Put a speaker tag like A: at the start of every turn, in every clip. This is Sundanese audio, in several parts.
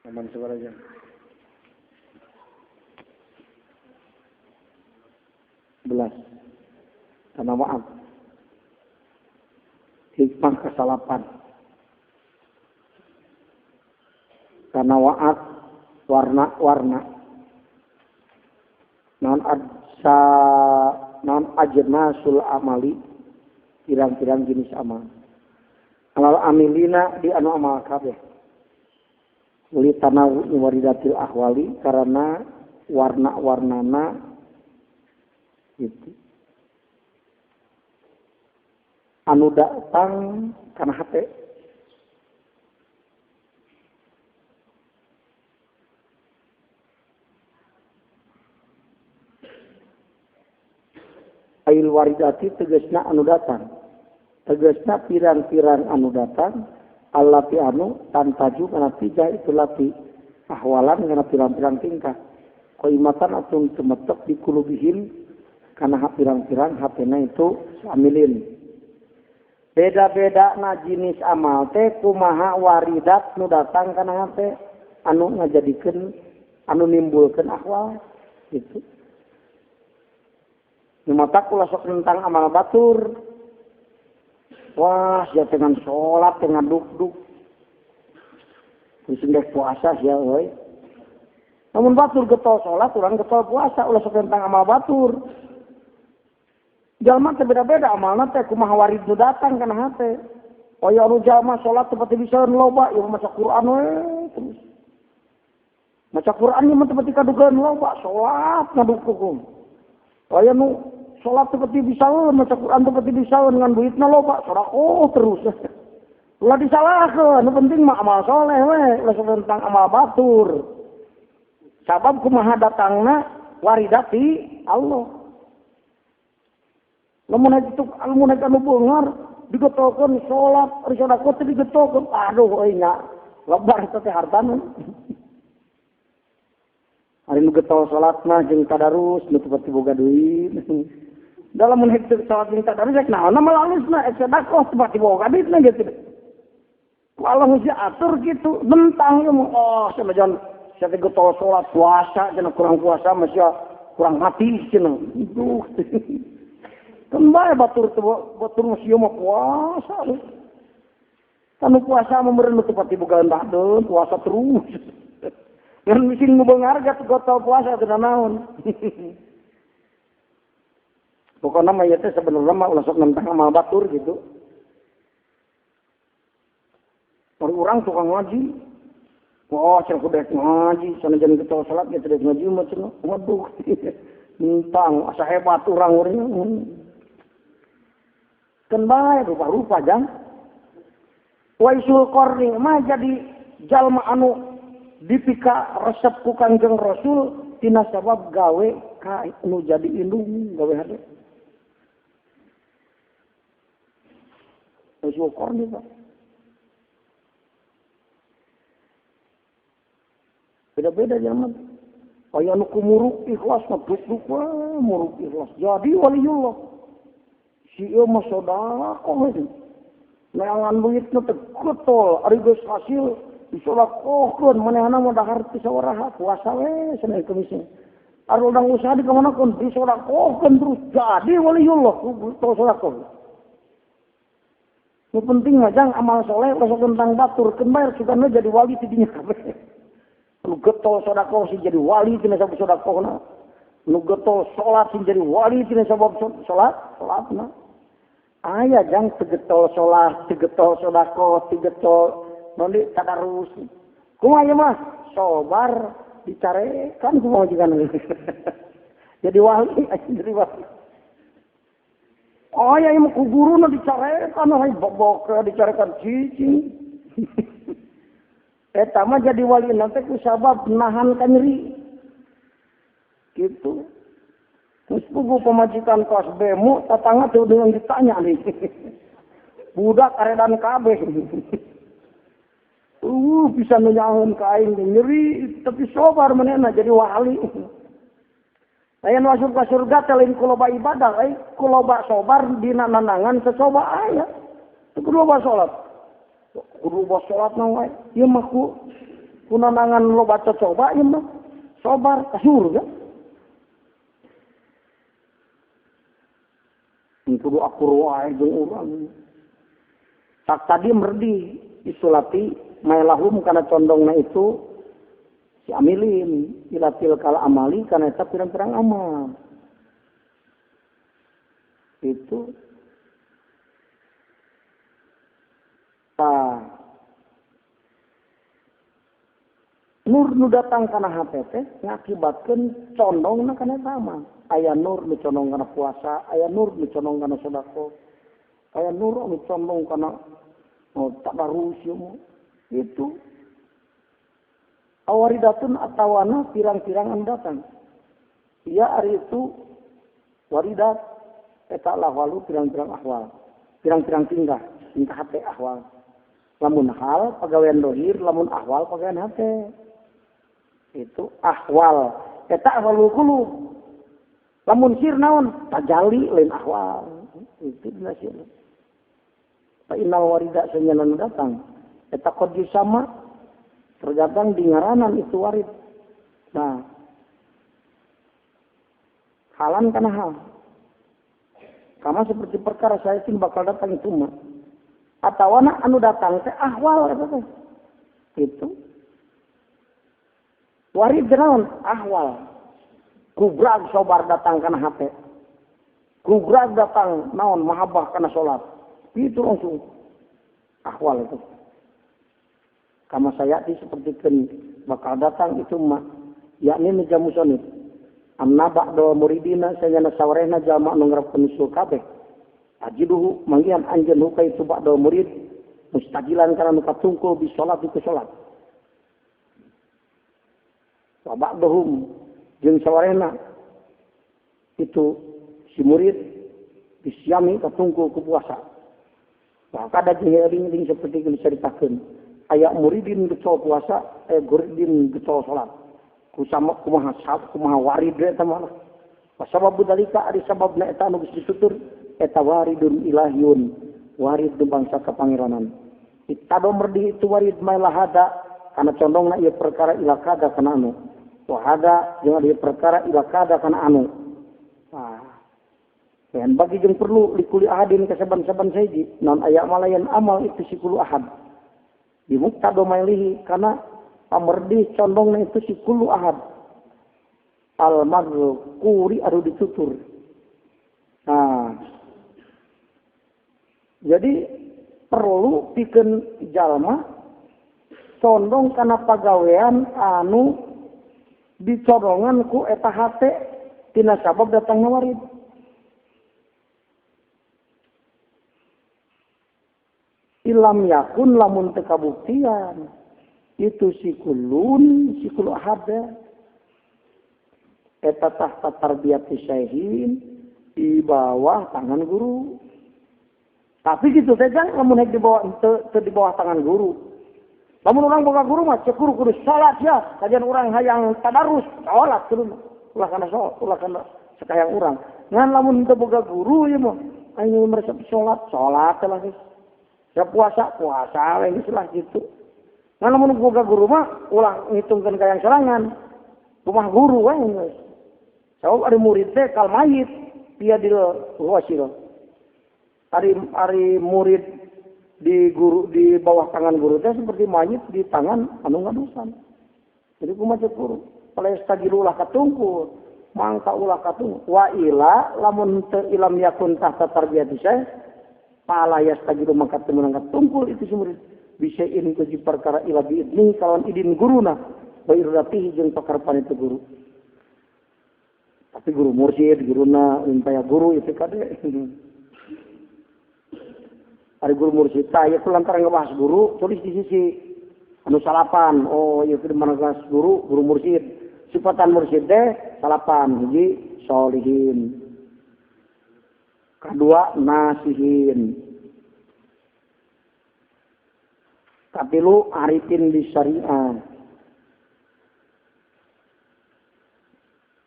A: Aman sabaraha jam? 11. Karena maaf. Hikmah kesalapan. Karena wa'at warna-warna. Non adsa non ajnasul amali, pirang-pirang jenis amal. Alal amilina di anu amal kabeh. Li tanawu waridatil ahwali karena warna-warnana gitu. Anu datang kana hate. Ail waridati tegasna anu datang. Tegasna pirang-pirang anu datang allati anu tantaju kana tijah itu lati ahwalan kana pirang-pirang tingkah. Qaimatan atun tumetek di kulubihim kana pirang-pirang hatena itu amilin. Beda-beda na jenis amal teh kumaha waridat nu datang kana hate anu ngajadikeun anu nimbulkeun ahwal gitu. Nu matak ulah sok tentang amal batur. Wah, sia dengan salat dengan duk-duk. Geus ndek puasa sia euy. Namun batur getol salat, urang getol puasa, ulah sok tentang amal batur. Jalma teh beda-beda amalna teh kumaha warid nu datang kana hate. Aya anu jalma salat teu pati bisa loba, ieu maca Quran we terus. Maca Quran ieu mah teu pati kadugeun loba, salat ngadukung. Aya nu salat teu pati bisa maca Quran teu pati bisa ngan duitna loba, sedekah terus. Ulah disalahkeun, nu penting mah amal soleh we, ulah tentang amal batur. Sabab kumaha datangna waridati Allah. Lamun itu lamun anu beungar digetolkeun salat, ari sedekah teh digetolkeun. Aduh euy nya, lebar eta teh hartana. Ari nu getol salat mah jeung tadarus nu teu pati boga duit. Da lamun hek teu salat jeung tadarus rek naon mah alusna ek sedekah teu pati boga duitna gitu. Ku Allah geus atur kitu, bentang ieu mah oh sanajan sia teh getol salat puasa cenah kurang puasa mah sia kurang mati cenah. Duh. Kan bae batur batur mah sia mah puasa. Kan puasa mah meureun teu pati boga rendah puasa terus. Ngan mising nu beungar getol puasa teu naon. Pokokna mah ieu teh sebenarnya mah ulah sok nentang amal batur gitu. Orang tukang ngaji. Wah, cenah kudu ngaji, sanajan getol salat ge teu ngaji mah cenah. Waduh. Nentang asa hebat urang urang. Kan bae rupa-rupa jang. Waisul Qarni mah jadi jalma anu dipika resep ku Kangjeng Rasul tina sabab gawe ka nu jadi indung gawe hade. Waisul Qarni Pak. Beda-beda zaman. Aya nu kumuruk ikhlas mah duk-duk muruk ikhlas. Jadi waliullah. Si ieu mah sedekah we. Neangan duitna teh getol, ari geus hasil disedekahkeun manehna mah dahar teu sawaraha puasa we Senin Kemis. Ari urang usaha di kamanakeun disedekahkeun terus jadi waliullah tol sedekah. Nu penting mah jang amal soleh ulah sok tentang batur keun bae sugana jadi wali ti dinya kabeh. Nu getol sedekah sing jadi wali tina sabab sedekahna. Nu getol salat sing jadi wali tina sabab salat salatna. Aya jang tegetol salat, tegetol sedekah, tegetol naon tadarus. Kumaha ieu mah? Sabar dicarekan kumaha jiga jadi wali, jadi wali. Aya ieu mah ku guruna dicarekan, hay bobok dicarekan cicing. Eta mah jadi wali nanti ku sabab nahan ka nyeri. Gitu. Terus pugu pemajikan kelas bemo tetangga teu deung ditanya nih. Budak aredan kabeh. Bisa nunyaheun ka aing nyeri tapi sabar manehna jadi wali. Lain masuk ka surga teh lain ku loba ibadah, lain ku loba sabar dina nanangan secoba aya. Teu kudu loba salat. Kudu loba salat na wae. Ieu mah ku Kunanangan loba coba ieu mah sabar ka surga. Kudu akur wae jeung urang. Tak tadi merdi isulati mailahum kana condongna itu si amilin ilatil kala amali kana eta pirang-pirang amal. Itu tah nur nu datang kana hate teh ngakibatkeun condongna kana eta amal. Aya nur nu condong kana puasa, aya nur nu condong kana sedekah, aya nur nu condong kana tadarus ieu. Itu awaridatun atawana pirang-pirang anu datang. Iya ari itu waridat eta lahwalu pirang-pirang ahwal, pirang-pirang tingkah, tingkah hate ahwal. Lamun hal pagawean dohir, lamun ahwal pagawean hate. Itu ahwal, eta ahwalul qulub. Lamun sir naon tajali lain ahwal. Itu dina sir. Fa innal warida sanyana datang eta qad sama tergantung di ngaranan itu warid. Nah, halan kana hal. Kama seperti perkara saya sing bakal datang itu mah. Atawana anu datang teh ahwal eta teh. Itu warid naon ahwal. Kubrag sobar datang kana hate. Kubrag datang naon mahabbah kana salat. Itu langsung ahwal itu. Kama sayati sepertikeun bakal datang itu mah yakni nu jamusonit. Amna ba'da muridina sanyana sawarehna jalma anu ngarepkeun usul kabeh. Ajiduhu manggihan anjeun ka itu ba'da murid mustajilan kana nu katungkul bi salat ku salat. Wa ba'dahum jeung sawarehna itu si murid disiami katungkul ku puasa. Maka ada jeung eling-eling seperti diceritakeun. Aya muridin gecol puasa, aya muridin gecol salat. Kusama kumaha sab kumaha warid eta mah. Sababu dalika ari sababna eta anu geus ditutur eta waridun ilahiyun, warid nu bangsa kapangeranan. Itado merdi itu warid mailahada kana condongna ieu perkara ilakada kana anu. Wahada jeung ieu perkara ilakada kana anu. Nah, dan bagi jeung perlu likuli ahadin kasaban-saban saiji non aya malayan amal itu sikulu ahad. Dimuktado mailihi kana pamerdi condongna itu sikulu ahad. Al mazkuri anu ditutur. Nah, jadi perlu pikeun jalma condong kana pagawean anu dicodongan ku eta hate tina sabab datangna warid. Ilam yakun lamun teu kabuktian itu sikulun sikul ahad eta tahta tarbiyati syaihin di bawah tangan guru. Tapi gitu teh jang lamun hek di bawah teu di bawah tangan guru. Lamun urang boga guru mah cek guru kudu salat ya, kajian urang hayang tadarus salat kudu ulah kana salat ulah kana sakayang urang. Ngan lamun teu boga guru ieu mah aing meresep salat salat lah geus. Ya puasa puasa we geus lah gitu. Ngan lamun boga guru mah ulah ngitungkeun ka yang sorangan. Kumaha guru we geus. Sabab ari murid teh kal mayit piadil wasil. Ari murid di guru di bawah tangan guru teh seperti mayit di tangan anu ngadusan. Jadi kumaha cek guru? Palestagilu ulah katungkur, mangka ulah katungkur. Wa ila lamun teu ilam yakun tahta tarbiyati syekh, pala yastagilu mangka teu meunang katungkul itu si murid. Bisa ini ku perkara ila biidni kalawan idin guruna wa irdatihi jeung pakarepan itu guru. Tapi guru mursyid, guruna umpaya guru itu kade. Ari guru mursyid tah ieu lantaran ngebahas guru tulis di sisi anu salapan. Oh ieu kudu mangas guru, guru mursyid. Sifatan mursyid teh salapan, hiji solihin. Kedua nasihin. Katilu arifin di syariah.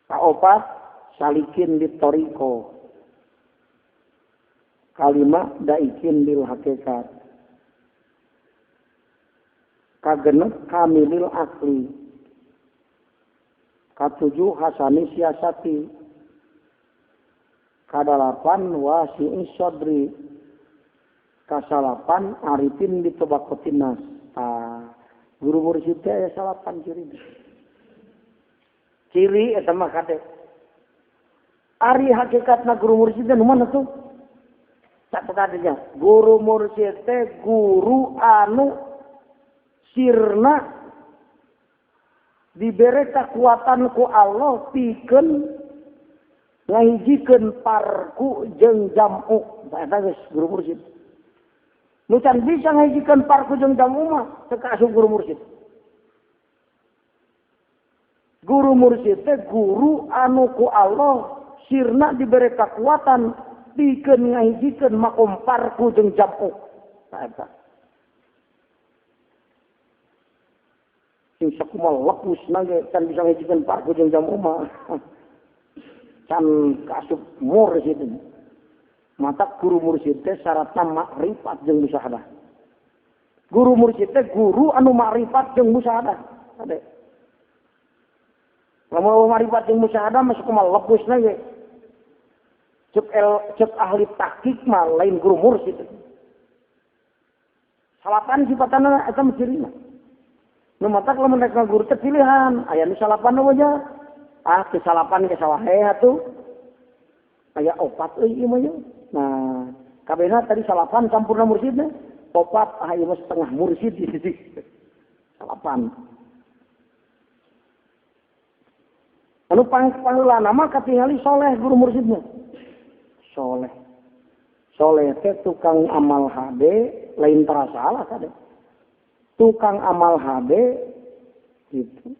A: Kaopat salikin di toriko. Kalima daikin bil hakikat. Kagenep kamilil akli. Katujuh hasani siasati. Kadalapan wasi'i sodri. Kasalapan arifin ditobakotin nas. Guru mursyid teh aya salapan ciri. Ciri eta mah kade. Ari hakikatna guru mursyid teh nu mana tuh? Catetadnya. Guru mursyid teh guru anu sirna dibere kekuatan ku Allah pikeun ngahijikeun parku jeung jam'u. Eta geus guru mursyid. Nu can bisa ngahijikeun parku jeung jam'u mah teu kaasup guru mursyid. Guru mursyid teh guru anu ku Allah sirna dibere kekuatan pikeun ngahijikeun makom parku jeung jam'u. Eta. Sing sakumaha lepus nage can bisa ngahijikeun parku jeung jam'u mah. Can kaasup mursyid. Mata guru mursyid teh syaratna makrifat jeung musyahadah. Guru mursyid teh guru anu makrifat jeung musyahadah. Ade. Lamun makrifat jeung musyahadah mah sakumaha lepusna ge. Cek ahli tahqiq mah lain guru mursyid. Salapan sifatna eta mah cirina. Nu matak lamun rek guru teh pilihan, aya nu salapan we nya. Ah, teu salapan ge sawahe atuh. Aya opat euy ieu mah. Nah, kabehna tadi salapan sampurna mursyidna, opat ah ieu mah setengah mursyid di sisi. Salapan. Anu pangpaheulana mah katingali soleh guru mursyidna. Soleh. Soleh teh tukang amal hade, lain tara salah kade. Tukang amal hade gitu.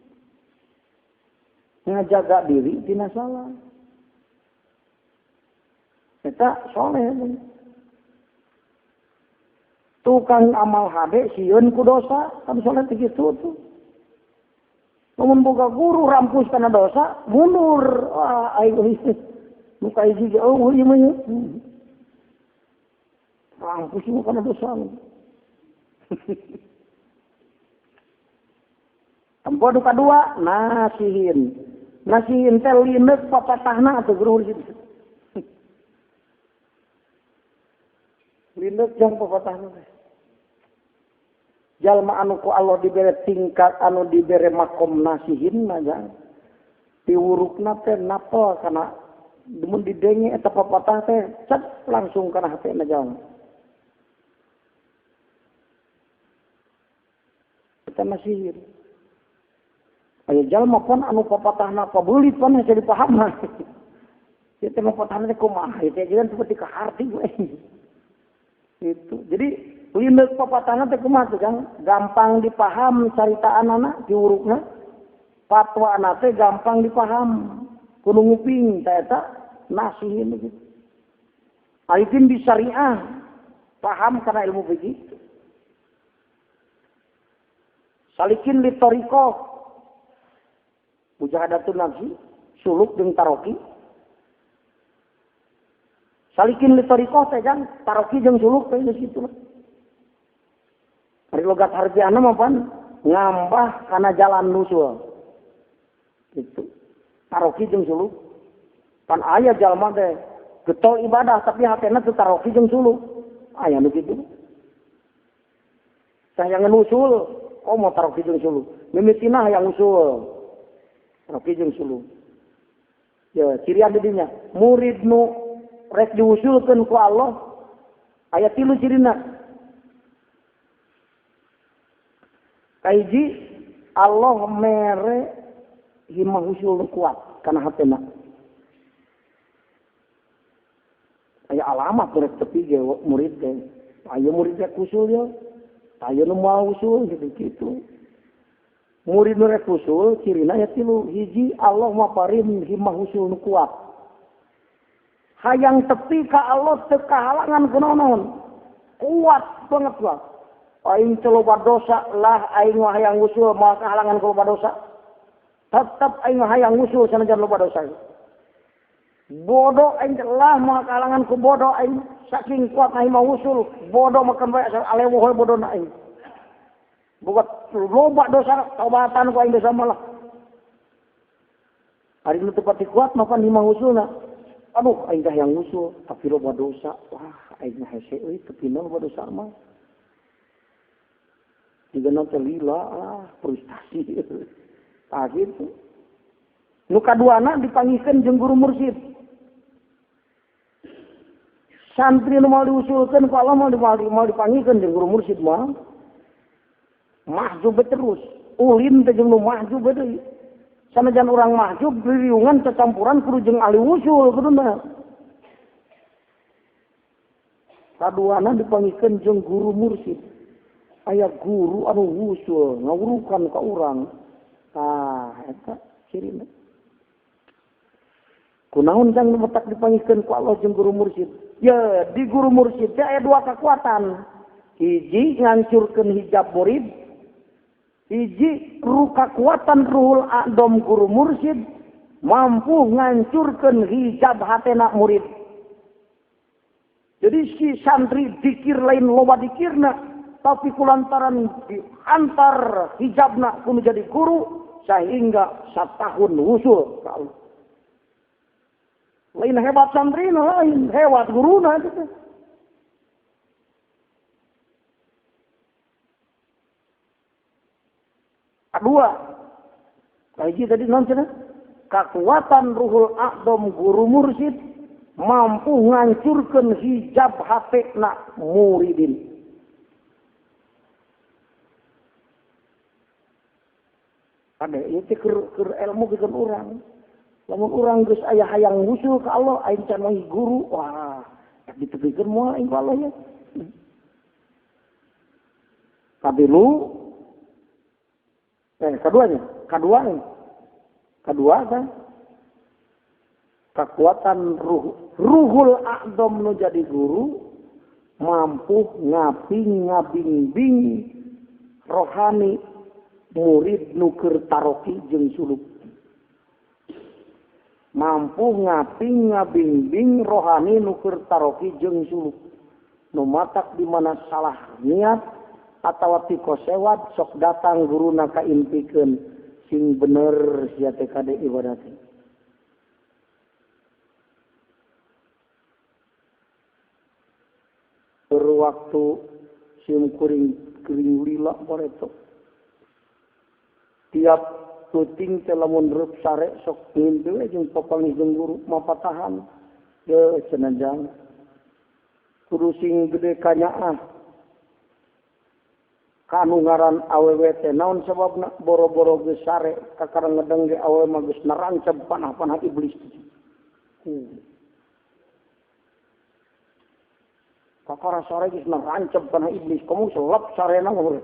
A: Ngajaga diri tina salah. Eta soleh. Tukang amal hade sieun ku dosa, kan soleh teh kitu tuh. Lamun boga guru rampus kana dosa, mundur. Wah, aing nu ka hiji ge eueuh ieu mah. Rampus nu kana dosa. Tempo nu kadua, nasihin. Nasihin teh lineuk papatahna atuh guru mursyid. Lineuk jang papatahna teh. Jalma anu ku Allah dibere tingkat anu dibere makom nasihin mah jang. Piwurukna teh napel kana mun didenge eta papatah teh cet langsung kana hatena jalma. Eta nasihin. Aya jalma pon anu papatahna pabeulit pon hese dipaham. Ieu teh papatahna teh kumaha ieu teh kan seperti kaharti we. Itu. Jadi lineuk papatahna teh kumaha tuh Kang? Gampang dipaham caritaanana diurukna. Fatwana teh gampang dipaham. Kudu nguping teh eta nasihin gitu. Arifin di syariah paham karena ilmu fikih. Salikin li thariqah. Mujahadatun nafsi, suluk jeung taroki. Salikin li thariqah teh jang taroki jeung suluk teh geus kitu lah. Ari logat harfiahna mah pan ngambah kana jalan nusul. Gitu. Taroki jeung suluk. Pan aya jalma teh getol ibadah tapi hatena teu taroki jeung suluk. Aya nu kitu. Hayang nusul, komo taroki jeung suluk. Mimitina hayang usul. Taroki jeung suluk. Ya, cirian di dinya. Murid nu rek diusulkeun ku Allah aya tilu cirina. Kahiji Allah mere himah usul kuat kana hatena. Aya alamat rek tepi ge murid teh. Aya murid rek usul ya. Aya nu moal usul gitu-gitu. Murid nu rek usul cirina aya tilu. Hiji Allah maparin himah usul nu kuat. Hayang tepi ka Allah teu kahalangan kunaon. Kuat banget lah. Aing teu loba dosa lah aing mah hayang usul moal kahalangan ku loba dosa. Tetep aing mah hayang usul sanajan loba dosa. Bodoh aing lah moal kahalangan ku bodoh aing saking kuat aing mah usul bodoh makan bae alewoh bodona aing. Boga loba dosa taubatan ku aing dosa malah. Ari nu teu pati kuat mah pan himah usulna. Aduh aing teh yang usul tapi loba dosa. Wah aing mah hese euy teu loba dosa mah. Jiga teh lila lah frustasi. Tah kitu. Nu kaduana dipanggihkeun jeung guru mursyid. Santri nu mau diusulkeun ku Allah mau dipanggihkeun jeung guru mursyid mah. Mahjub terus, ulin teh jeung nu mahjub deui. Sanajan urang mahjub ririungan cacampuran kudu jeung ahli usul kuduna. Kaduana dipanggihkeun jeung guru mursyid. Aya guru anu usul ngawurukan ka urang. Tah eta cirina. Kunaon jang nu matak dipanggihkeun ku Allah jeung guru mursyid? Ya, di guru mursyid teh aya dua kekuatan. Hiji ngancurkeun hijab murid, hiji kekuatan ruhul a'dom guru mursyid mampu ngancurkeun hijab hatena murid. Jadi si santri dikir lain loba dikirna, tapi kulantaran diantar hijabna kudu jadi guru sehingga satahun wusul ka Allah. Lain hebat santri lain hebat guruna itu. Kedua, hiji tadi naon cenah? Kekuatan ruhul a'dom guru mursyid mampu ngancurkeun hijab hatena muridin. Ada ieu teh keur ilmu keur urang. Lamun urang geus aya hayang wusul ka Allah, aing can manggih guru, wah, ditepikeun moal aing ka Allah ya. Katilu keduanya, kedua kan kekuatan ruhul a'dom nu jadi guru mampu ngaping ngabingbing rohani murid nu keur taroki jeung suluk. Mampu ngaping ngabingbing rohani nu keur taroki jeung suluk. Nu matak di mana salah niat atawa tikosewat sok datang guruna kaimpikeun sing bener sia teh kade ibadat. Berwaktu sim kuring kuring lila bareto. Tiap puting teh lamun reup sare sok ngimpi we jeung papanggih jeung guru mapatahan. Ye cenah jang. Kudu sing gede kanyaah. Kanu ngaran awewe teh naon sababna boro-boro geus sare kakara ngedeng ge awewe mah geus naranceb panah-panah iblis. Kakara sare geus naranceb panah iblis, kamu selap sarena mah.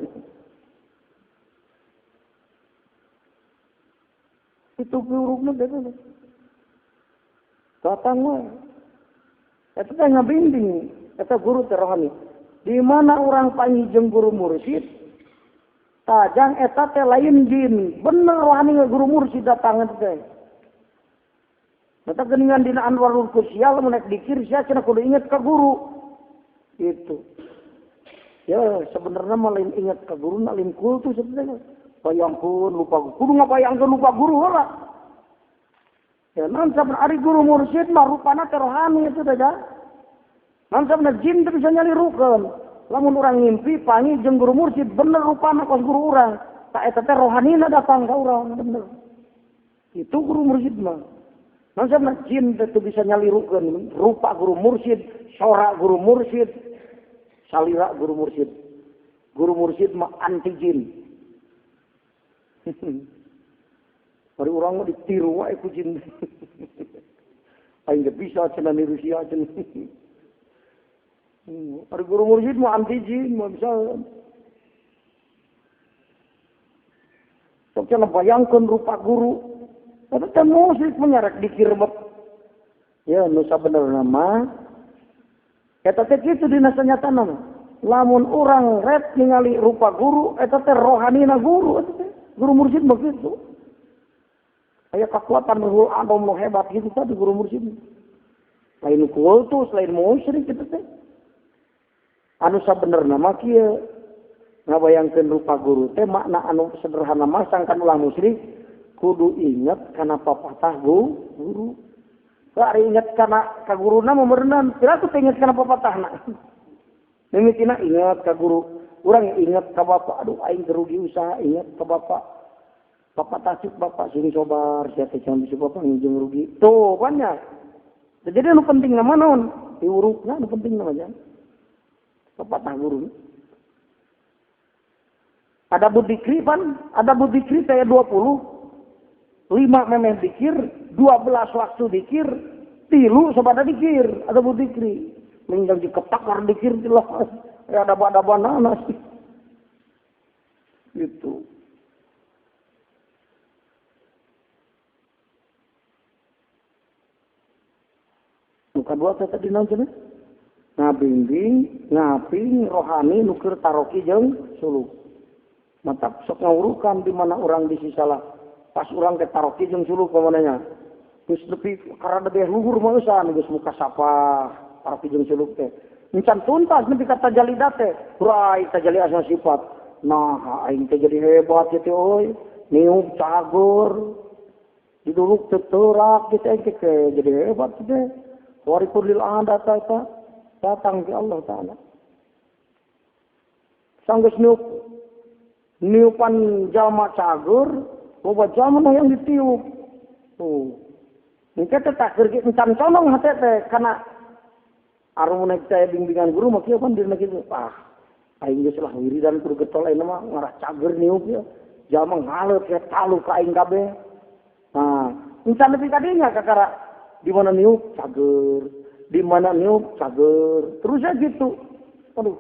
A: Itu burukna beda. Datang we. Eta teh ngabimbing, eta guru teh rohani. Di mana orang panggih jeung guru mursyid, tajang eta teh lain jin, bener rohani guru mursyid datang teh. Eta geuningan dina Anwarul Kusial mun rek dikir sia cenah kudu inget ka guru. Itu. Ya sebenarnya mah lain inget ka guru lain kultus sebenarnya. Bayangkeun lupa kudu ngabayangkeun lupa guru heula. Ya naon saben ari guru mursyid mah rupana teh rohani itu teh ja. Naon sabna jin teu bisa nyalirukeun. Lamun urang ngimpi panggih jeung guru mursyid bener rupana kos guru urang. Ta eta teh rohanina datang ka urang bener. Itu guru mursyid mah. Naon sabna jin teh teu bisa nyalirukeun rupa guru mursyid, sora guru mursyid, salira guru mursyid. Guru mursyid mah anti jin. Bari urang mah ditiru wae ku jin. Aing bisa cenah niru sia cenah. Ari guru mursyid mah anti jin mah bisa. Sok cenah bayangkeun rupa guru. Eta teh musyrik menyarek dikir bet. Ya nu sabenerna mah eta teh kitu dina sanyatana mah. Lamun urang rek ningali rupa guru eta teh rohanina guru eta teh. Guru mursyid begitu. Aya kekuatan ruhul a'dom nu hebat gitu tadi guru mursyid. Lain kultus, lain musyrik gitu teh. Anu sabenerna mah kieu. Ngabayangkeun rupa guru teh makna anu sederhana mah sangkan ulah musyrik kudu inget kana papatah guru. Ari inget kana ka guruna mah meureunan, piraku teh inget kana papatahna. Mimitina inget ka guru, urang inget ka bapak, aduh aing rugi usaha inget ka bapak. Bapak tasik bapak sing sobar sia teh jangan bisa bapak ngijung rugi. Tuh banyak. Jadi anu penting nama naon? Diurukna anu penting nama nya. Papatah guru. Ada budikri pan, ada budikri saya 20, 5 memeh dikir, 12 waktu dikir, 3 sabada dikir, ada budikri. Menjang diketakar dikir jelas, ya ada bada-bana sih. Gitu. Muka dua teh tadi naon cenah? Ngabimbing, ngaping rohani nuker taroki jeung suluk. Mantap sok ngawurukan di mana orang di salah. Pas orang ke taroki jeung suluk pamananya. Geus nepi karena lebih luhur mah eusan geus muka sapa taroki jeung suluk teh. Encan tuntas nepi ka tajalida teh. Hurai tajali asma sifat. Nah, aing teh jadi hebat kitu euy. Niup cagur. Diduluk teu teurak kitu aing teh jadi hebat teh. Waripun lil adat eta datang ke Allah Taala. Sanggeus niup niupan jalma cagur, loba jalma yang ditiup. Tuh. Engke teh takeur ge encan condong hate teh kana arumun teh bimbingan guru mah kieu pan dirina kitu. Ah, aing geus lah wiridan kudu getol ayeuna mah ngarah cager niup ya. Jalma ngaleut ke talu ka aing kabeh. Nah, encan nepi ka dinya kakara di mana niup cager, di mana niup cager. Terus aja gitu. Aduh.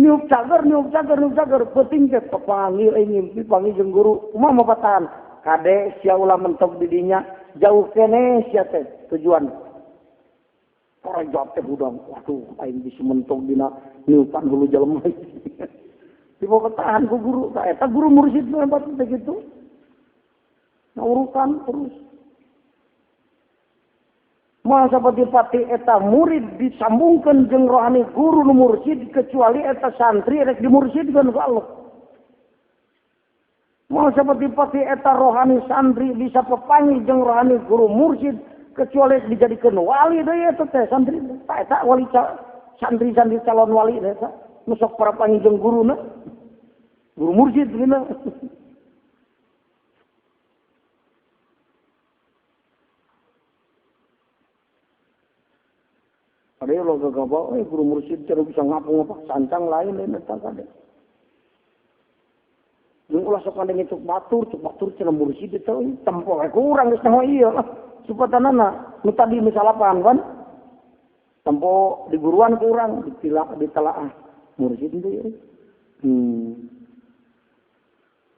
A: Niup cager, niup cager, niup cager. Penting ke pepanggil, ngimpi, panggil jeung guru. Kumaha mau patahan? Kade sia ulah mentok di dinya, jauh kene sia teh tujuan. Orang jawab teh hudang. Waduh, aing bisa mentok dina niupan hulu jelema. Dibawa ketahan ku guru. Tah eta guru mursyid nu hebat teh kitu. Ngawurukan terus. Masa pati-pati eta murid disambungkan jeung rohani guru nu mursyid kecuali eta santri rek dimursyidkeun ku Allah. Masa pati-pati eta rohani santri bisa pepanggih jeung rohani guru mursyid kecuali dijadikeun wali deui eta teh santri. Tah eta wali santri-santri calon wali eta nu sok parapanggih jeung guruna. Guru mursyid geuna. Ada yang lo gagabah, guru mursyid cara bisa ngapung apa, sancang lain lain datang ada. Jeung ulah sok kandeng cuk batur cenah mursyid itu tempo kurang geus nyaho ieu lah. Supatanana nu tadi misalapan kan. Tempo di guruan kurang ditilak ditelaah mursyid teh.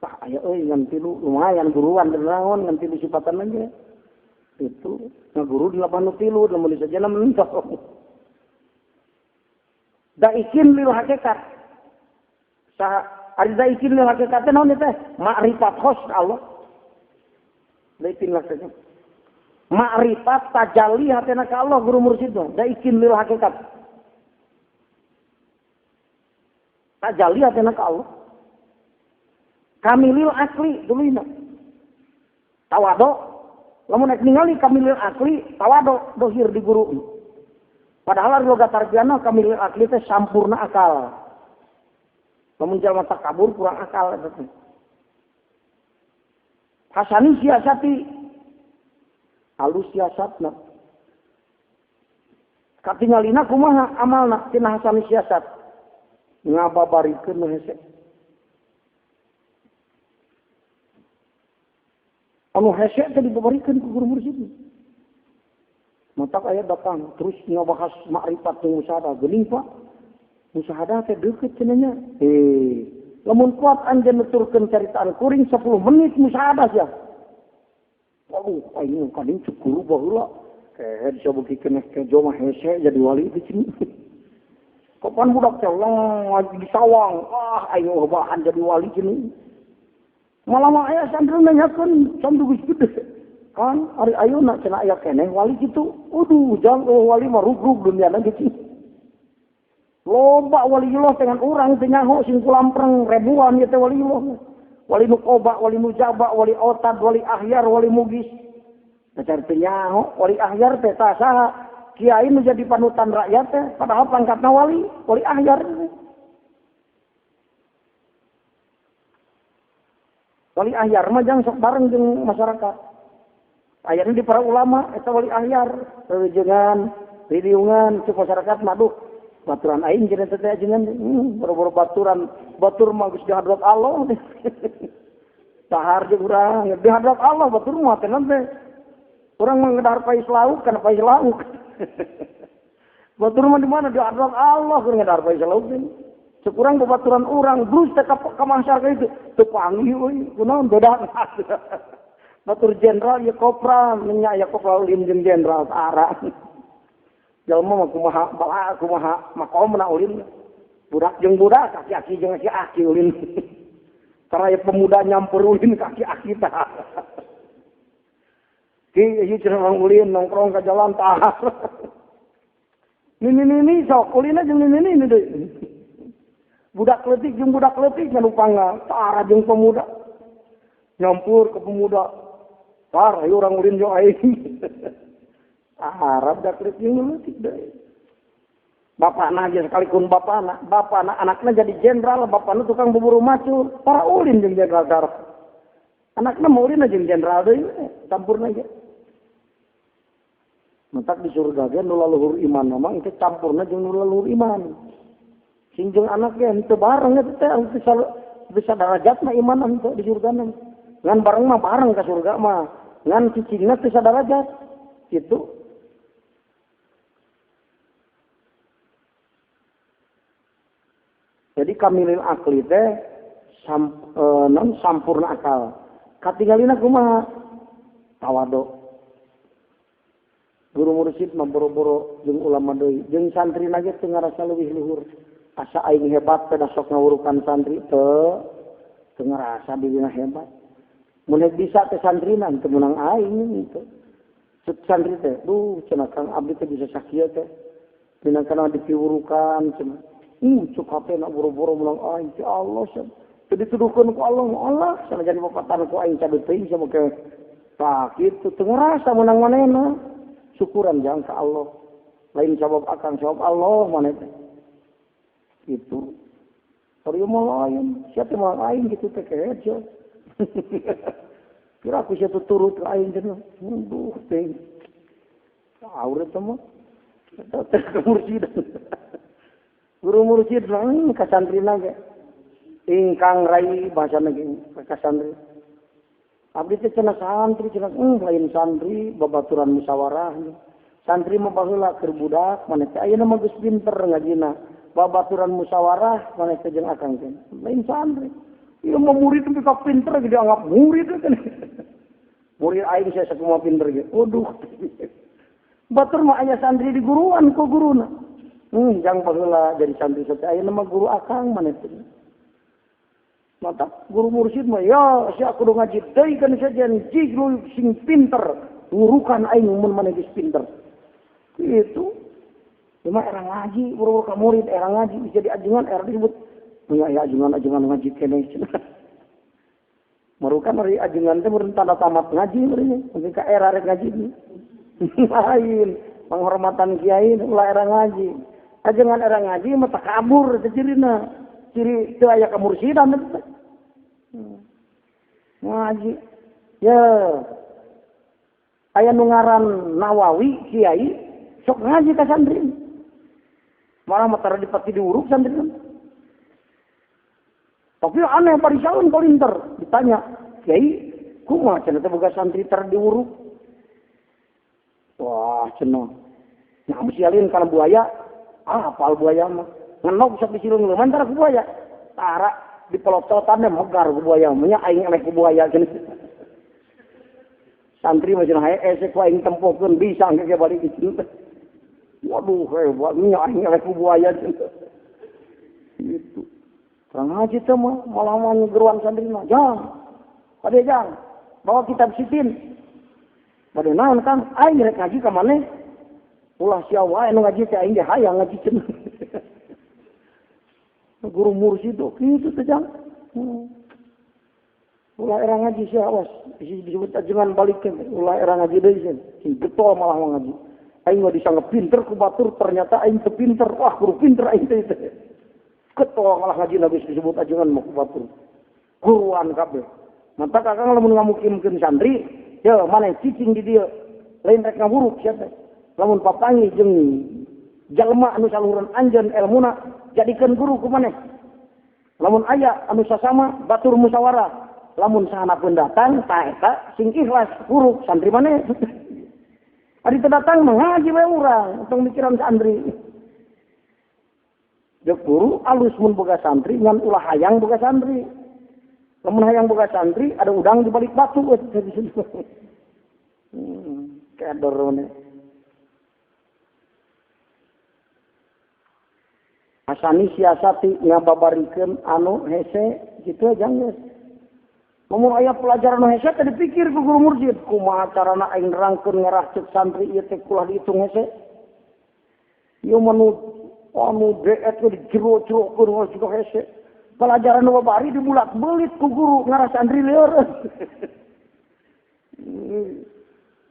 A: Tah aya euy ngan tilu lumayan guruan naon ngan tilu sipatan aja. Itu ngaguru di lapan nu tilu lamun disajana mentok. Daikin lil hakikat. Saha ari daikin lil hakikat teh naon teh? Makrifat khos Allah. Daikin lil hakikat. Makrifat tajalli hatena ka Allah guru mursyid mah. Daikin lil hakikat. Tajalli hatena ka Allah. Kamilil asli duluna. Tawado. Lamun rek ningali kamilil asli, tawado dohir di guru. Padahal logat tarbiyahna kamilil akli teh sampurna akal. Lamun jalma takabur kurang akal eta teh. Hasani siasati alus siasatna. Katingalina kumaha amalna tina hasani siasat. Ngababarikeun nu hese. Anu hese teh dibabarikeun ku guru mursyid. Matak aya datang terus ngabahas makrifat jeung musyahadah geuning Pak. Musyahadah teh deukeut cenah nya. Lamun kuat anjeun nuturkeun caritaan kuring 10 menit musyahadah sia. Waduh, aing kading cek guru baheula. Kehed sia beuki keneh kejo mah hese jadi wali teh cenah. Kapan budak teh ngaji di sawang, ah aing bahan jadi wali cenah. Malah mah aya santri nanyakeun samdu geus gede. Kan ari ayeuna cenah aya keneh wali kitu. Aduh, jang wali mah rug-rug duniana gitu. Loba waliullah dengan urang teu nyaho sing kulampreng ribuan ieu teh waliullah. Wali nukoba, wali nujaba, wali otad, wali ahyar, wali mugis. Teu teu nyaho wali ahyar teh tah saha? Kiai nu jadi panutan rakyat teh padahal pangkatna wali, wali ahyar. Wali ahyar mah jang sok bareng jeung masyarakat. Ayana di para ulama eta wali ahyar, rejengan, ridiungan cek masyarakat mah duh. Baturan aing jeung teh ajengan, boro-boro baturan, batur mah geus di hadrat Allah. Tahar jeung urang di hadrat Allah batur mah teh teh. Urang mah ngedahar pais lauk kana pais lauk. Batur mah di mana di hadrat Allah keur ngedahar pais lauk teh. Cek urang babaturan urang blus teh ka masyarakat itu teu panggih euy, kunaon beda. Batur jenderal ya kopra, nya ya kopra ulin jeung jenderal tara. Jalma mah kumaha bala kumaha makomna ulin. Budak jeung budak, aki-aki jeung aki-aki ulin. Karena ya pemuda nyampur ulin kaki-aki tah. Ki ieu cenah ulin nongkrong ka jalan tah. Nini-nini sok ulinna jeung nini-nini deui. Budak leutik jeung budak leutik nganupangna tara jeung pemuda. Nyampur ke pemuda. Tar ayo urang ulin jeung aing. Arab budak leutik jeung leutik deui. Bapakna aja sekalipun bapakna, bapakna anakna jadi jenderal, bapakna tukang buburu macul, para ulin jeung jenderal tara. Anakna mau ulin jeung jenderal deui, campurna aja. Mentak di surga ge nu laluhur iman mah engke campurna jeung nu laluhur iman. Sing jeung anak ge henteu bareng eta teh bisa darajat mah iman henteu di surga mah. Ngan bareng mah bareng ka surga mah, ngan cicingna teu sadarajat. Kitu. Jadi kamilil akli teh non sampurna akal. Katingalina kumaha? Tawadu. Guru mursyid mah boro-boro jeung ulama deui, jeung santri ge teu ngarasa leuwih luhur. Asa aing hebat teh sok ngawurukan santri teu teu ngarasa dirina hebat. Mun bisa teh santrina teu meunang aing teu. Santri teh, duh cenah Kang abdi teh bisa sakieu teh. Minangkana dipiwurukan cenah. Cuk hatena boro-boro meunang aing ya Allah cenah. Teu dituduhkeun ku Allah, Allah sanajan bapatan ku aing cadu teuing sama ke. Tah kitu teu ngarasa meunang manehna. Syukuran jangan ke Allah. Lain sabab akang sabab Allah maneh teh. Gitu. Ari mah lain, siapa mah lain gitu teh kehejo. Kira aku siapa turut ke aing cenah. Duh teh. Aurat mah. Eta teh mursyid. Guru mursyid lain ka santrina ge. Ingkang rai bahasana ge ka santri. Abdi teh cenah santri cenah lain santri babaturan musyawarah. Santri mah baheula keur budak maneh teh ayeuna mah geus pinter ngajina. Babaturan musyawarah maneh teh jeung akang teh. Lain santri. Ieu mah murid teh ka pinter ge dianggap murid teh. Murid aing saya sakumaha pinter ge. Waduh. Batur mah aya santri di guruan ku guruna. Jang baheula jadi santri teh ayeuna mah guru akang maneh teh. Mantap guru mursyid mah ya sia kudu ngaji deui kan sajian jig lu sing pinter ngurukan aing mun maneh geus pinter. Kitu. Cuma era ngaji boro-boro ka murid era ngaji bisa diajengan era disebut nya ya ajengan-ajengan ngaji keneh cenah. Marukan ari ajengan teh meureun tanda tamat ngaji meureun penting ka era rek ngaji. Lain penghormatan kiai ulah era ngaji. Ajengan era ngaji mah takabur teh cirina. Ciri teu aya kamursidan teh. Ngaji. Ya. Aya nu ngaran Nawawi kiai sok ngaji ka santri. Malah mah tara dipati diuruk santri. Tapi aneh parisaeun kolinter ditanya, "Kiai, kumaha cenah teh boga santri tara diuruk?" Wah, cenah. Nah, mesti alin kana buaya. Ah, apal buaya mah. Ngenog sok disilung leuman tara ku buaya. Tara dipelototan megar ku buaya, nya aing eleh ku buaya cenah. Santri mah cenah hese ku aing tempokeun bisa engke ge balik kitu. Waduh hebat nya aing eleh ku buaya cenah. Gitu. Urang ngaji teh mah malah mah ngegeruan santri mah. Jang. Bade jang, bawa kitab sitin. Bade naon Kang? Aing rek ngaji ka maneh. Ulah sia wae nu ngaji teh aing ge hayang ngaji cenah. Guru mursyid kitu teh jang. Ulah era ngaji sia awas disebut ajengan balikeun ulah era ngaji deui sieun. Sing getol malah ngaji. Aing mah disanggep pinter ku batur ternyata aing teu pinter. Wah guru pinter aing teh. Ketol malah ngaji geus disebut ajengan mah ku batur. Guruan kabeh. Mantap kakang lamun ngamukimkeun santri, ya maneh cicing di dieu. Lain rek ngaburuk sia teh. Lamun papanggih jeung jalma anu saluhuran anjeun elmuna jadikeun guru ku maneh. Lamun aya anu sasama batur musyawarah, lamun sahanapeun datang tah eta sing ikhlas buruk santri maneh. Ari teu datang mah ngaji we urang, tong mikiran santri. Jeung guru alus mun boga santri ngan ulah hayang boga santri. Lamun hayang boga santri ada udang di balik batu. Kedor maneh. Asani siasati ngababarikeun anu hese kitu aja geus. Lamun aya pelajaran anu hese teh dipikir ku guru mursyid, kumaha carana aing nerangkeun ngarah ceuk santri ieu teh kulah diitung hese. Ieu mah anu deet di jero-jerokeun juga hese. Pelajaran nu babari dibulak-belit ku guru ngarah santri lieur.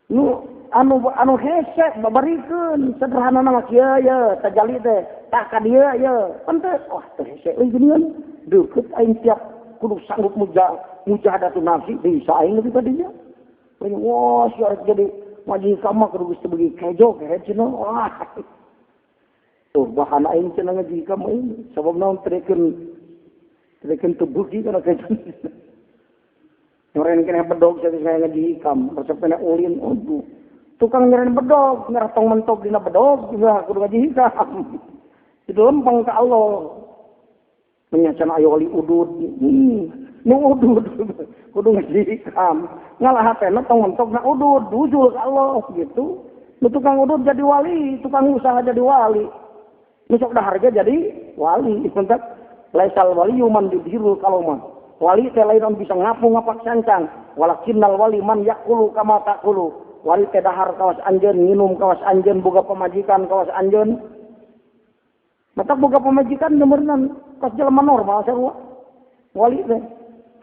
A: Nu anu hese babarikeun sederhana mah kieu ye tajali teh tah ka dieu ye pan teh wah teh hese euy geuningan deukeut aing tiap kudu sanggup mujahadatun nafsi bisa aing leuwih ka dinya. Wah sia rek jadi ngaji hikam mah kudu geus teu beuki kejo kehe cenah wah. Tuh bahan aing cenah ngaji hikam aing sabab naon trekeun teu beuki kana kejo. Nyoren keneh bedog saya ngaji hikam resep keneh ulin aduh. Tukang nyeren bedog, ngarah tong mentok dina bedog, juga kudu ngaji hikam. Itu lempeng ka Allah. Menyacan ayo wali udud. Nu udud kudu ngaji hikam. Ngalah hatena tong mentok na udud, dujul ka Allah gitu. Nu tukang udud jadi wali, tukang usaha jadi wali. Nu sok dahar ge jadi wali. Mentak laisal waliyu man yudhirul kaloma. Wali teh lain bisa ngapung ngapak sancang. Walakinnal wali man yaqulu kama taqulu. Wali teh dahar kawas anjeun, nginum kawas anjeun, boga pamajikan kawas anjeun. Matak boga pamajikan demeurna kawas jelema normal sarua. Wali teh.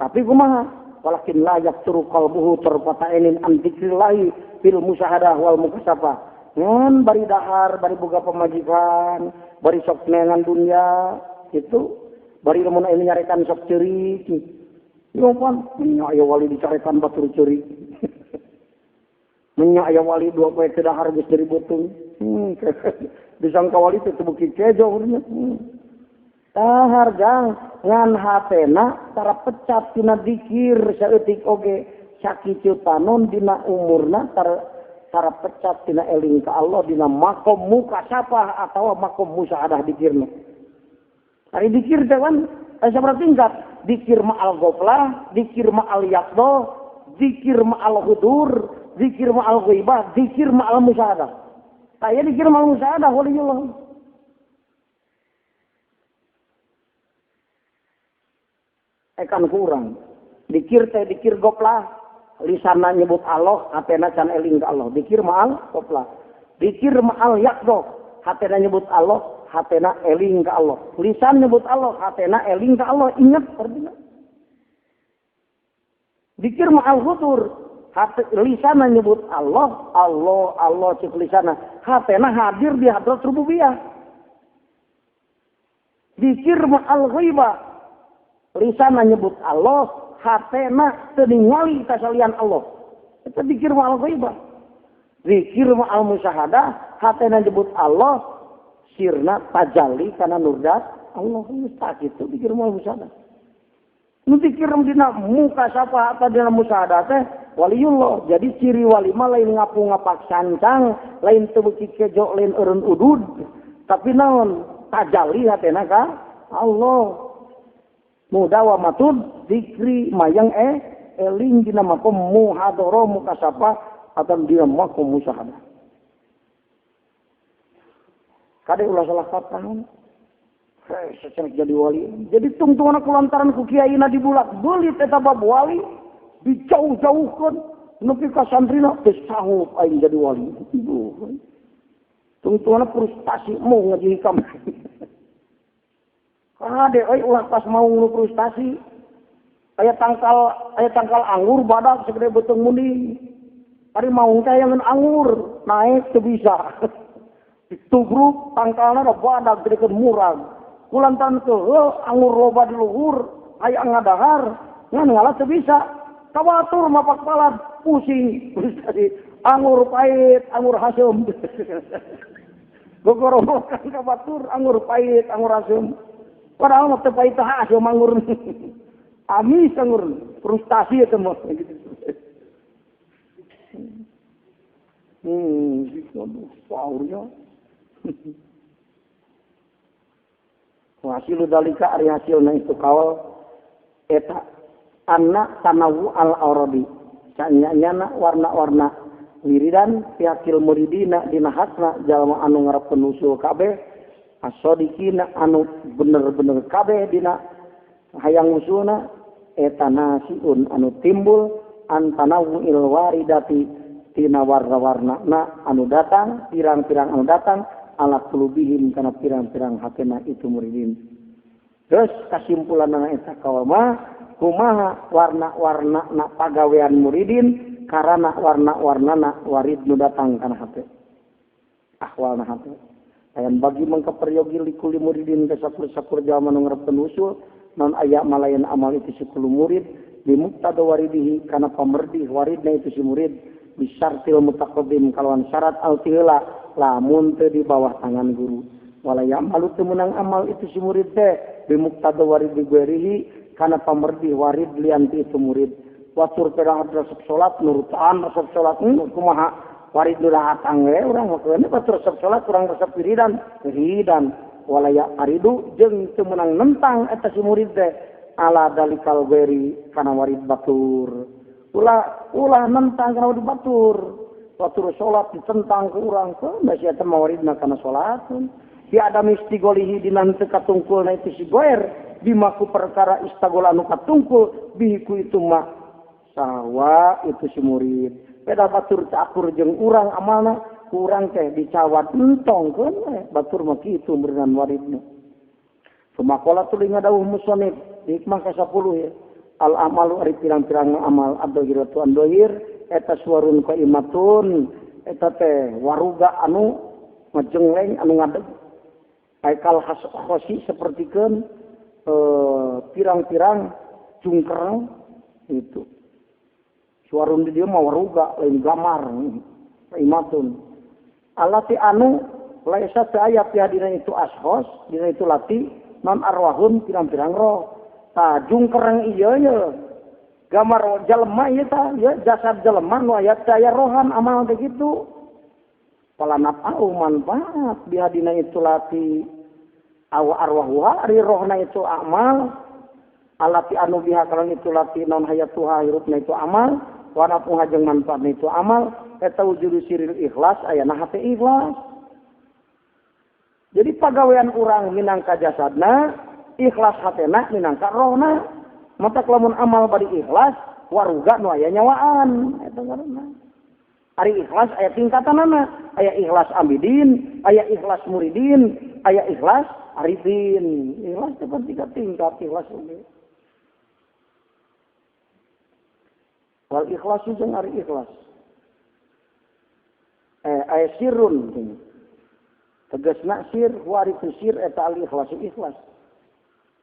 A: Tapi kumaha? Walakin la yaqturu qalbuhu tarfata'inin an dzikrillahi fil musyahadah wal mukasabah. Ngan bari dahar, bari boga pamajikan, bari sok neangan dunya gitu. Bari lamun aya nyarekan sok ceurik. Yo pan, nya aya wali dicarekan batur ceurik. Menya aya wali dua poe teu dahar geus dari beuteung. Disangka wali teh teu beuki kejo urangnya. Dahar jang ngan hatena tara pecat tina dikir saeutik oge sakitu panon dina umurna tara pecat tina eling ka Allah dina makom mukasabah atawa makom musyahadah dikirna. Ari dikir teh kan aya sabaraha tingkat, dikir ma'al ghaflah, dikir ma'al yaqdah, dikir ma'al hudur, zikir ma'al ghaibah, zikir ma'al musyahadah. Saya dikir ma'al musyahadah waliyullah. Ekan kurang. Dikir teh dikir goplah, lisana nyebut Allah, hatena can eling ka Allah. Dikir ma'al goplah. Dikir ma'al yaqdah, hatena nyebut Allah, hatena eling ka Allah. Lisan nyebut Allah, hatena eling ka Allah, ingat artinya. Dikir ma'al hudur, hati lisana nyebut Allah, Allah, Allah cek lisana. Hatena hadir di hadrat rububiyah. Dikir ma'al ghaibah, lisana nyebut Allah, hatena teu ningali kasalian Allah. Eta dikir ma'al ghaibah. Dikir ma'al musyahadah, hatena nyebut Allah, sirna tajalli kana nurdat Allah. Geus tak kitu dikir ma'al musyahadah. Nu dikir dina mukasabah atau dina musyahadah teh waliyullah. Jadi ciri wali mah lain ngapu ngapak sancang, lain teu beuki kejo, lain eureun udud, tapi naon tajalli hatena ka Allah. Mudawamatud dzikri mayang eling dina makom muhadharah mukasabah atau dina makom musyahadah. Kade ulah salah kaprah. Secara jadi wali. Jadi tungtungan kulantaran ku kiaina dibulak belit eta bab wali dijauh-jauhkeun nepi ka santrina teu sanggup aing jadi wali. Duh. Tungtungan frustasi mau ngaji hikam. Kade euy ulah pas mau nu frustasi. Aya tangkal anggur badak segede beuteung munding. Ari maung teh hayangeun anggur, naik teu bisa. Ditubruk tangkalna da badak gedekeun murag. Kulantaran keuheul anggur loba di luhur, hayang ngadahar, ngan ngalah teu bisa. Kabatur mapak palad pusing frustasi. Anggur pahit, anggur haseum. Gogorowokan kabatur anggur pahit, anggur haseum. Padahal mah teu pahit teh haseum anggur. Amis anggur, frustasi eta mah gitu. Gitu aduh, paurnya. Hasil dalika ari hasilna itu kaol eta anna tanawu al auradi. Sanyana warna-warna wiridan pihakil muridina dina hakna jalma anu ngarepkeun usul kabeh asodikina anu bener-bener kabeh dina hayang usulna eta nasiun anu timbul antanawu il waridati tina warna-warna na anu datang pirang-pirang anu datang ala kulubihim kana pirang-pirang hatena itu muridin. Terus kasimpulanna eta kaul mah kumaha warna-warna na pagawean muridin karana warna-warna na warid nu datang kana hate ahwalna hate. Ayan bagi mangka peryogi likuli muridin ka sakur-sakur jalma nu ngarepkeun usul non aya malayan amal itu si kulu murid bimuktada waridihi kana pamerdih waridna itu si murid bisartil mutaqaddim kalawan syarat altihla lamun teu di bawah tangan guru wala ya'malu teu meunang amal itu si murid teh bimuktada waridi guerihi kana pamerdih warid lian ti itu murid watur perang resep salat nurutan resep salat kumaha warid nu datang we urang mah keun batur resep salat urang resep wiridan wiridan walaya aridu jeung teu meunang nentang eta si murid teh ala dalikal gueri kana warid batur ulah nentang kana warid batur batur salat ditentang ke urang keun da sia teh mawaridna kana salat di adam istigolihi dina teu katungkulna itu si goer bimaku perkara istagola anu katungkul bihiku itu mah sawa itu si murid beda batur teu akur jeung urang amalna kurang teh dicawat entong keun we batur mah kitu beureunan waridna. Sumakola tuluy ngadawuh musonif hikmah ka-10 ya al amalu ari pirang-pirang amal ad-dohiratu an-dohir eta suarun qaimatun eta teh waruga anu majengleng anu ngadeg aikal khosi sapertikeun pirang-pirang jungkerang itu suarun di dieu mah waruga lain gamar qaimatun alati anu laisa teu aya pihak dina itu ashos dina itu lati non arwahun pirang-pirang roh tah jungkerang ieu ye gamar jelema ieu tah ye jasad jelema nu aya teu aya rohan amal teh kitu palanapau manfaat bihadina itu lati aw arwahuha ari rohna itu amal alati anu biha kalan itu lati non hayatuha hirupna itu amal wa nafuha jeung manfaatna itu amal eta wujudu siril ikhlas ayana hate ikhlas. Jadi pagawean urang minangka jasadna ikhlas hatena minangka rohna mata lamun amal bari ikhlas waruga nu aya nyawaan eta ngaranna. Ari ikhlas aya tingkatanana, aya ikhlas amidin, aya ikhlas muridin, aya ikhlas arifin. Ikhlas teh tiga tingkat ikhlas oge. Wal ikhlas jeung ari ikhlas. Aya sirrun tegasna sir wa ari sir eta al ikhlas ikhlas.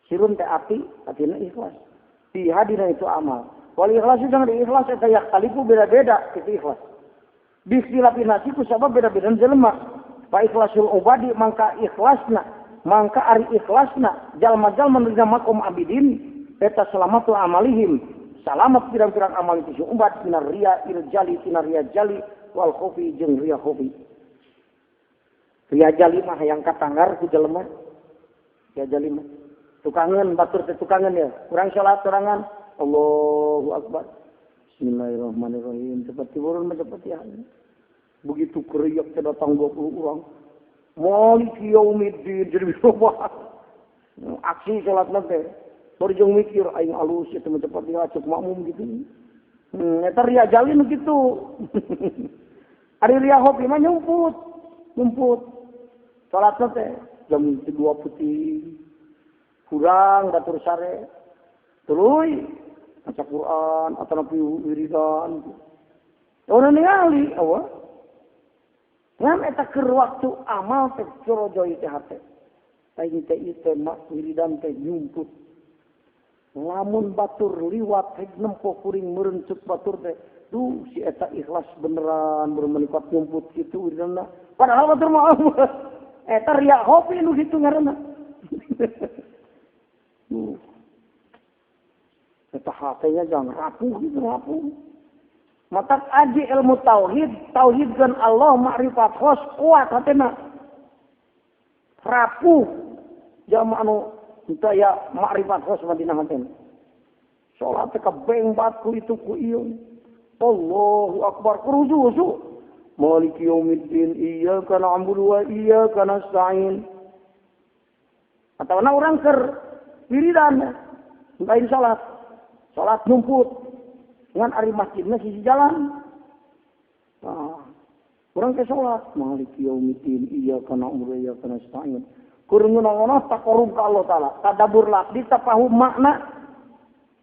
A: Sirun teh ati, atina ikhlas. Fi hadina itu amal. Wal ikhlas jeung ari ikhlas eta yaktalifu beda-beda itu ikhlas. Bikhtilafi nasi ku sabab beda-beda jelema. Fa ikhlasul ubadi mangka ikhlasna, mangka ari ikhlasna jalma-jalma nu dina makom abidin eta selamatul amalihim. Salamat pirang-pirang amal itu si ubat minar riya il jali tina riya jali wal khofi jeung riya khofi. Riya jali mah hayang katanggar ku jelema. Riya jali mah tukangeun batur teh tukangeun ya. Urang salat sorangan Allahu akbar. Bismillahirrahmanirrahim. Seperti burun seperti ya. Begitu keriak datang 20 orang. Maliki yaumiddin jadi berubah. Aksi salat teh. Baru jeung mikir aing alus ya teman cepat dia cek makmum gitu. Eta ria jalin gitu. Ari ria hobi mah nyumput. Nyumput. Salat teh jam 2 putih. Kurang batur sare. Tuluy maca Quran atau napi wiridan. Orang ningali awa. Ngan eta keur waktu amal teh jorojoi teh hate. Aing teh ieu teh wiridan teh nyumput. Lamun batur liwat hek nempo kuring meureun ceuk batur teh. Duh si eta ikhlas beneran baru menikot nyumput kitu wiridanna. Padahal batur mah eta riya hopi nu kitu ngaranna. Duh. Eta hatenya jangan rapuh gitu rapuh. Matak aji ilmu tauhid, tauhidkeun Allah makrifat khos kuat hatena. Rapuh jama anu henteu aya makrifat khos mah dina hatena. Salat teh kabeng bat ku itu ku ieu. Allahu akbar kurusu. Maliki yaumiddin iyyaka na'budu wa iyyaka nasta'in. Atawa urang keur wiridan lain salat. Salat nyumput. Ngan ari masjidna sisi jalan. Nah, urang ke salat maliki yaumiddin iyyaka na'budu wa iyyaka nasta'in. Keur ngeunah taqarrub ka Allah Taala, tadabbur lafzi tafahum makna,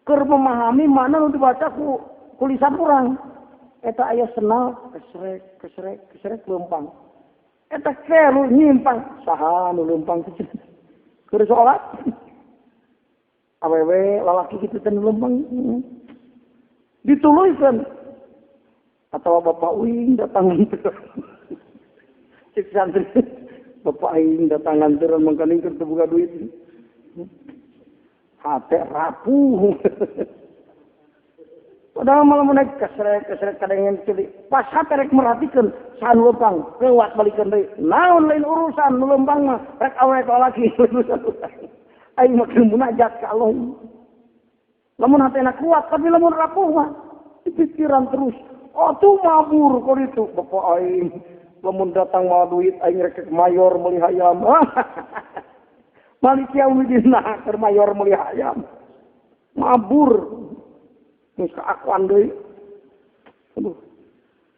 A: keur memahami makna nu dibaca ku lisan urang. Eta aya senal kesrek kesrek kesrek leumpang. Eta kelu nyimpang saha nu leumpang kitu. Keur salat awewe lalaki kitu teh leumpang. Dituluikeun atau bapak uing datang cek santri bapak aing datang nganteran mangkaning keur teu boga duit hate rapuh padahal malah mun kesrek kesrek kadengen ceuli pas hate rek merhatikeun saha nu leumpang lewat balikeun deui naon lain urusan nu leumpang mah rek awewe lalaki urusan aing mah keur munajat ka Allah. Lamun hatena kuat, tapi lamun rapuh mah dipikiran terus. Oh tuh mabur kau itu, bapak aing. Lamun datang mau duit, aing rek mayor meuli hayam. Maliki yaumiddin keur mayor meuli hayam. Mabur. Geus kaakuan deui. Aduh.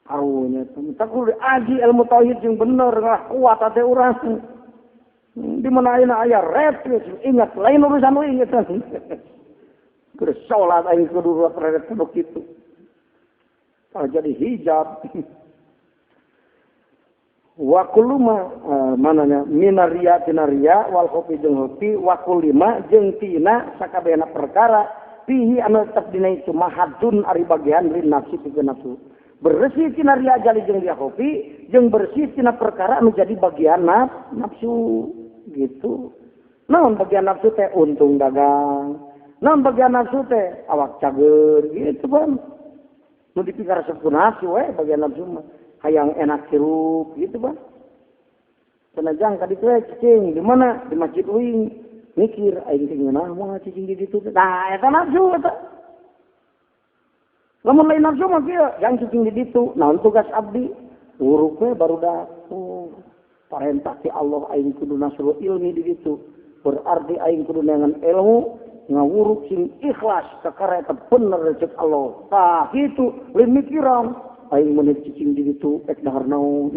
A: Karunya teh tak kudu aji ilmu tauhid jeung bener ngah kuat hate urang. Di mana ayeuna aya rep ingat lain urusan euy ingat. Keur salat aing kudu rek kudu kitu. Kalau jadi hijab. Wa kullu ma mananya minaria tinaria wal khofi jeung khofi wa kullima jeung tina sakabehna perkara fihi anu tetep dina itu mahadun ari bagian lin nafsi pikeun nafsu. Bersih tina ria jali jeung ria khofi jeung bersih tina perkara anu jadi bagian nafsu gitu. Naon bagian nafsu teh untung dagang. Naon bagian nafsu teh awak cager gitu bang. Nu dipikaresep ku nafsu we bagian nafsu mah hayang enak hirup gitu bang. Senajan ka ditu we cicing di mana di masjid uing mikir aing teh ngeunah moal cicing di ditu. Nah eta nafsu eta. Lamun lain nafsu mah kieu jang cicing di ditu naon tugas abdi uruk we barudak. Oh, parentah ti Allah aing kudu nasrul ilmi di ditu. Berarti aing kudu neangan ilmu ngawuruk sing ikhlas kakara eta bener cek Allah. Tah kitu lain mikiran aing mun cicing di ditu ek dahar naon.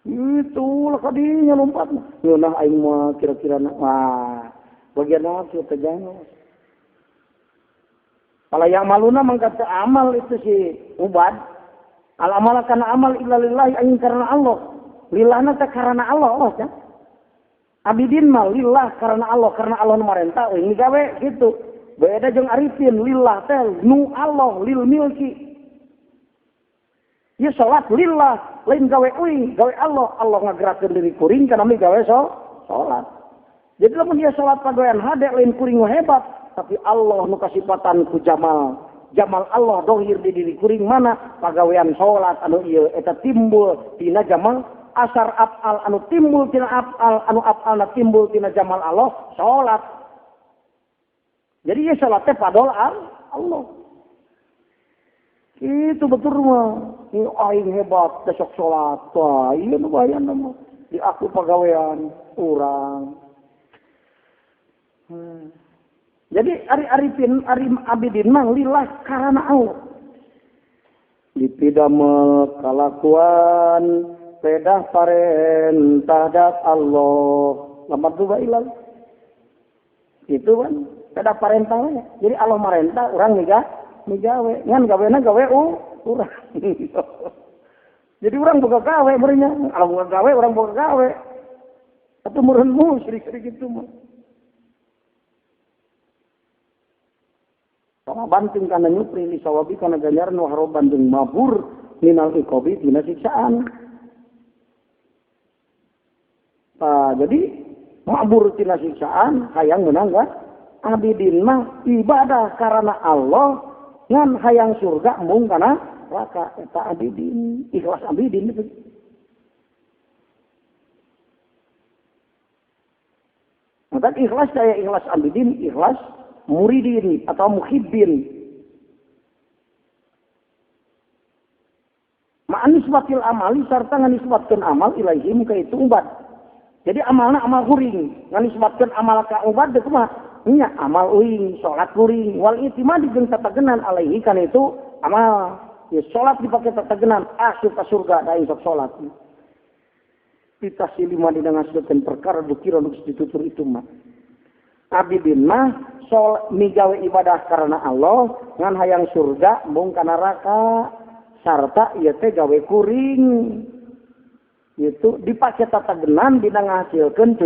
A: Itu lah kadinya lompat. Ngeunah aing mah kira-kira wah bagian nafsu teh jangan. Kalau yang maluna mangka teu amal itu si ubad. Al amala kana amal illa lillahi aing karena Allah. Lillahna teh karena Allah Allah ya. Abidin mah lillah karena Allah nu marentah euy gawe gitu. Beda jeung arifin lillah teh nu Allah lil milki. Ieu salat lillah lain gawe uing, gawe Allah. Allah ngagerakeun diri kuring kana mi gawe salat. Jadi lamun ieu salat pagawean hade lain kuring nu hebat, tapi Allah nu kasipatan ku jamal. Jamal Allah dohir di diri kuring mana pagawean salat anu ieu eta timbul tina jamal asar af'al anu timbul tina af'al anu af'alna timbul tina jamal Allah salat. Jadi ieu salat teh padol Allah. Itu betul mah. Ini aing hebat besok salat. Wah, ieu nu bayan mah. Di aku pagawean urang. Jadi ari arifin ari abidin mah lillah karena Allah. Dipidamel kalakuan pedah parentah dat Allah. Lamat dua ilal. Itu kan kada parentah we. Jadi Allah marentah urang migawe. Ngan gawena gawe urang. Jadi urang boga gawe meureunnya. Allah boga gawe, urang boga gawe. Atuh meureun musyrik kitu mah. Tama banting kana nyupri li sawabi kana ganjaran wa haroban jeung mabur minal iqabi dina siksaan. Jadi mabur tina siksaan hayang menang kan? Abidin mah ibadah karena Allah ngan hayang surga mung kana neraka eta abidin, ikhlas abidin itu. Maka ikhlas saya ikhlas abidin, ikhlas muridin atau muhibbin. Ma'anisbatil amali sarta nganisbatkeun amal ilaihim ka itu ubat. Jadi amalna amal kuring, nganisbatkeun amal ka ubat teh kumaha? Nya amal uing, salat kuring, wal itimadi jeung tatagenan alaihi kana itu amal. Ya salat dipake tatagenan asup ka surga da sok salat. Pitasi lima dina ngasilkeun perkara dukira nu ditutur itu mah. Abidin mah sol migawe ibadah karena Allah ngan hayang surga mung ka neraka sarta ieu teh gawe kuring. Itu dipake tatagenan dina ngahasilkeun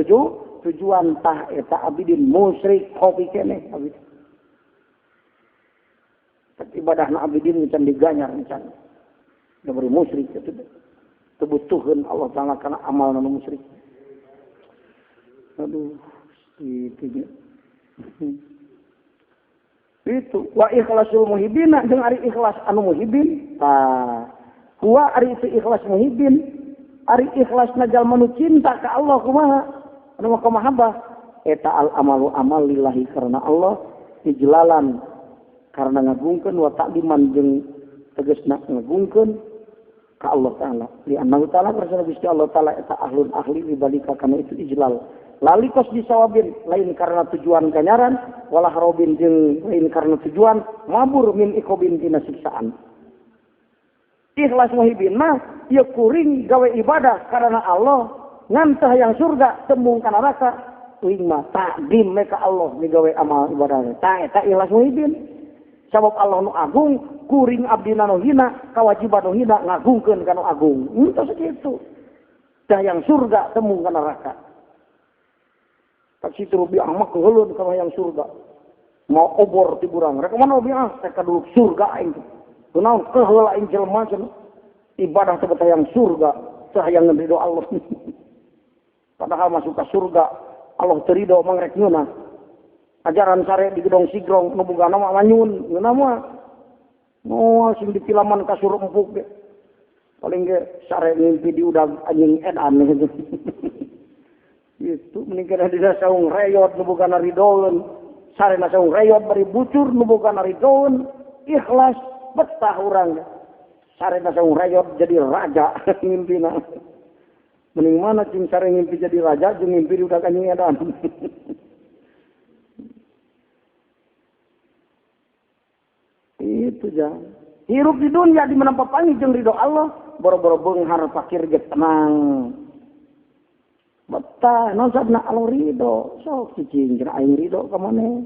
A: tujuan tah eta abidin musyrik hobi keneh abidin. Ibadahna abidin can diganyar can. Da bari musyrik kitu. Teu butuheun Allah Taala kana amalna nu musyrik. Aduh, kitu. Itu wa ikhlasul muhibbina jeung ari ikhlas anu muhibbin. Tah, huwa ari itu ikhlas muhibbin, ari ikhlasna jalma nu cinta ka Allah kumaha? Anu mah mahabbah eta al amalu amal lillahi karena Allah ijlalan karena ngagungkeun wa ta'liman jeung tegasna ngagungkeun ka Allah Taala li annahu ta'ala karena Gusti Allah Taala eta ahlun ahli dibalika kana itu ijlal lali kos disawabin lain karena tujuan ganjaran wala harobin jeung lain karena tujuan mabur min iqobin tina siksaan. Ikhlas muhibin mah ieu kuring gawe ibadah karena Allah ngan teh hayang surga tembung ka neraka uing mah takdim ka Allah migawe amal ibadahna tah eta ikhlas muhibin. Sabab Allah nu agung kuring abdina nu hina kawajiban nu hina ngagungkeun ka nu agung henteu sakitu teh hayang surga tembung ka neraka. Tak situ rubiah mah keheulun ka hayang surga mau obor ti burang rek mana rubiah teh ka duluk surga aing kunaon keheul aing jelema cenah ibadah teh hayang surga teh hayang ridho Allah. Padahal masuk ke surga Allah terido mangrek ngeunah. Ajaran sare di gedong sigrong nu boga nama manyun ngeunah mah. Moal sing dipilaman kasur empuk ge. Paling ge sare ngimpi di udag anjing edan gitu. Itu mending kana dina saung reyot nu boga ridoeun. Sare na saung reyot bari bucur nu boga ridoeun, ikhlas betah urang. Sare na saung reyot jadi raja ngimpina. Mending mana cing sare ngimpi jadi raja jeung ngimpi udah anjing edan. Itu jang. Hirup di dunia di mana papanggih jeung ridho Allah, boro-boro beunghar fakir ge tenang. Betah naon sabna Allah ridho, sok cicing cenah aing ridho ka maneh.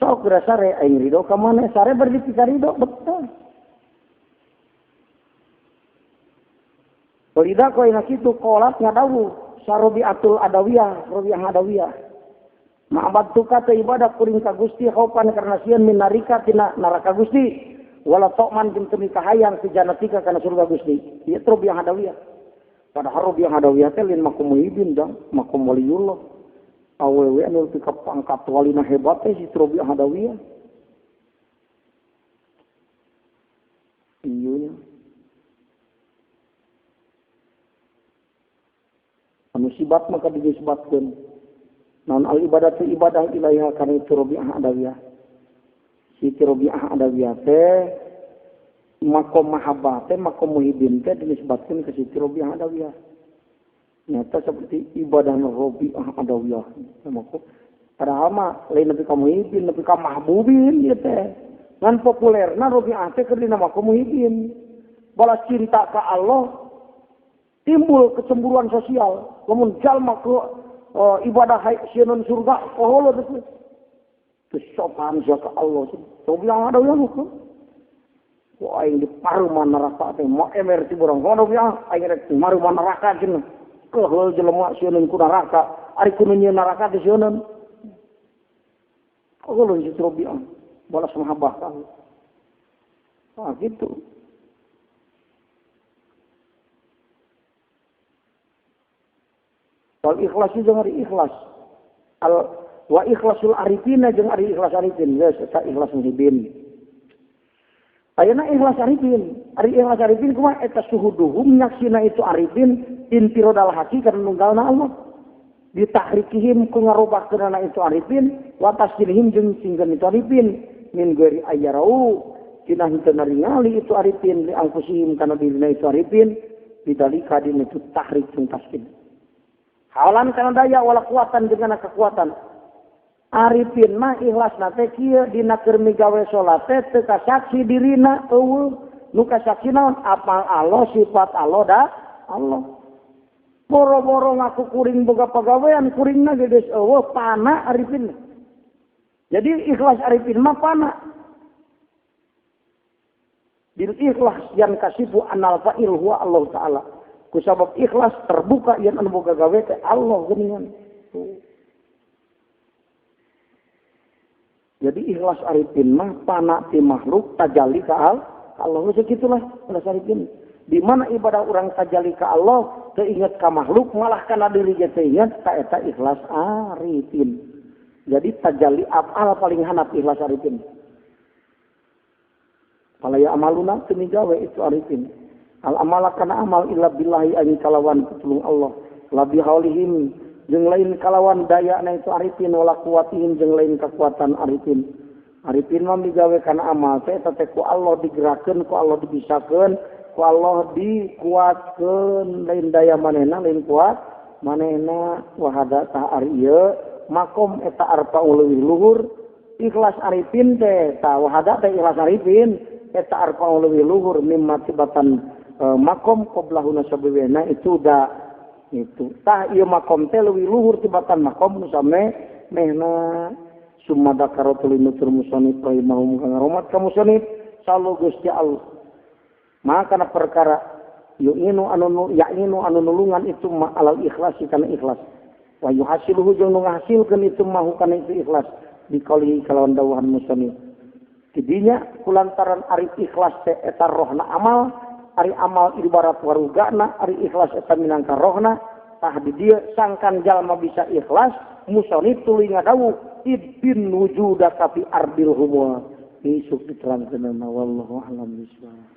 A: Sok geura sare aing ridho ka maneh, sare bari dipika ridho betah. Walida ko ina kitu qolat ngadawuh sarobiatul adawiyah, robiah adawiyah. Ma'abadtuka teu ibadah kuring ka Gusti khaupan karena sieun min narika tina neraka Gusti. Wala ta'man jeung teu mikahayang fi jannatika kana surga Gusti. Ieu robiah adawiyah. Padahal robiah adawiyah teh lain makom muhibin dang, makom waliyullah. Awewe anu teu kapangkat walina hebat teh si robiah adawiyah. Ieu nya. Anu sibat maka dinisbatkeun. Naon al ibadah teh ibadah ilaiha kana itu Rabi'ah Adawiyah. Siti Rabi'ah Adawiyah teh makom mahabbah teh makom muhibin teh dinisbatkeun ke Siti Rabi'ah Adawiyah. Nyata seperti ibadah Rabi'ah Adawiyah. Makom padahal mah lain nepi ka muhibin nepi ka mahbubin ieu teh. Ngan populerna Rabi'ah teh keur dina makom muhibin. Balas cinta ka Allah timbul kecemburuan sosial. Lamun jalma ke ibadah sieun surga, oh geus Teu sopan sia ka Allah. Coba yang ada yang hukum. Ku aing di paruman neraka teh mau emer ti borong kono ya aing rek maruman neraka cenah. Keheul jelema sieun ku neraka, ari ku nu nyieun neraka teh sieun. Keheul si Robiah balas mahabbah ka. Ah gitu. Wal ikhlas jeung ari ikhlas. Al wa ikhlasul arifina jeung ari ikhlas arifin, geus eta ikhlas muhibin. Ayeuna ikhlas arifin, ari ikhlas arifin kumaha eta suhuduhum nyaksina itu arifin intirodal haqi kana nunggalna Allah. Ditahrikihim ku ngarobahkeunana itu arifin wa tasjilihim jeung singgeun itu arifin min ghairi ayyarau tina henteu naringali itu arifin li angfusihim kana dirina itu arifin bidalika dina itu tahrik jeung taskin. Halan kana daya wala kuatan jeung kana kekuatan. Arifin mah ikhlasna teh kieu dina keur migawe salat teh teu kasaksi dirina eueuh nu kasaksi naon apal Allah sifat Allah da Allah. Boro-boro ngaku kuring boga pagawean kuringna ge geus eueuh pana arifin. Jadi ikhlas arifin mah pana. Bil ikhlas yang kasifu anal fa'il huwa Allah taala. Ku sabab ikhlas terbuka yen anu boga gawe teh Allah geuningan. Tuh. Jadi ikhlas arifin mah pana ti makhluk tajalli ka Allah segitulah ikhlas arifin. Di mana ibadah orang tajalli ka Allah teu inget ka makhluk malah kana diri ge teu inget ta eta ikhlas arifin. Jadi tajalli afal paling hanap ikhlas arifin. Pala ya amaluna teu migawe itu arifin. Al amala kana amal illa billahi an kalawan pitulung Allah. La bihaulihim jeung lain kalawan dayana itu arifin wala kuwatihim jeung lain kekuatan arifin. Arifin mah migawe kana amal teh eta teh ku Allah digerakkeun, ku Allah dibisakeun, ku Allah dikuatkeun, lain daya manehna lain kuat manehna. Wa hada tah ari ieu makom eta arpa leuwih luhur ikhlas arifin teh tah wa hada teh ikhlas arifin eta arpa leuwih luhur mimma tibatan makom qoblahuna sabewena itu da itu tah ieu makom teh leuwih luhur tibatan makom nu same mehna. Sumada karatul nutur musonib rahimahum kang rahmat ka musonib sallu Gusti Allah maka kana perkara yu'inu anu ya'inu anu nulungan itu ma alal ikhlas kana ikhlas wa yuhasiluhu jeung nu ngahasilkeun itu mahu kana itu ikhlas dikali kalawan dawuhan musonib tidinya kulantaran ari ikhlas teh eta rohna amal ari amal ibarat warugana ari ikhlas eta minangka rohna tah di dieu sangkan jalma bisa ikhlas musonib tuluy ngadawuh ibin wujudaka fi ardil humwa isuk diterangkeun wallahu a'lam bishawab.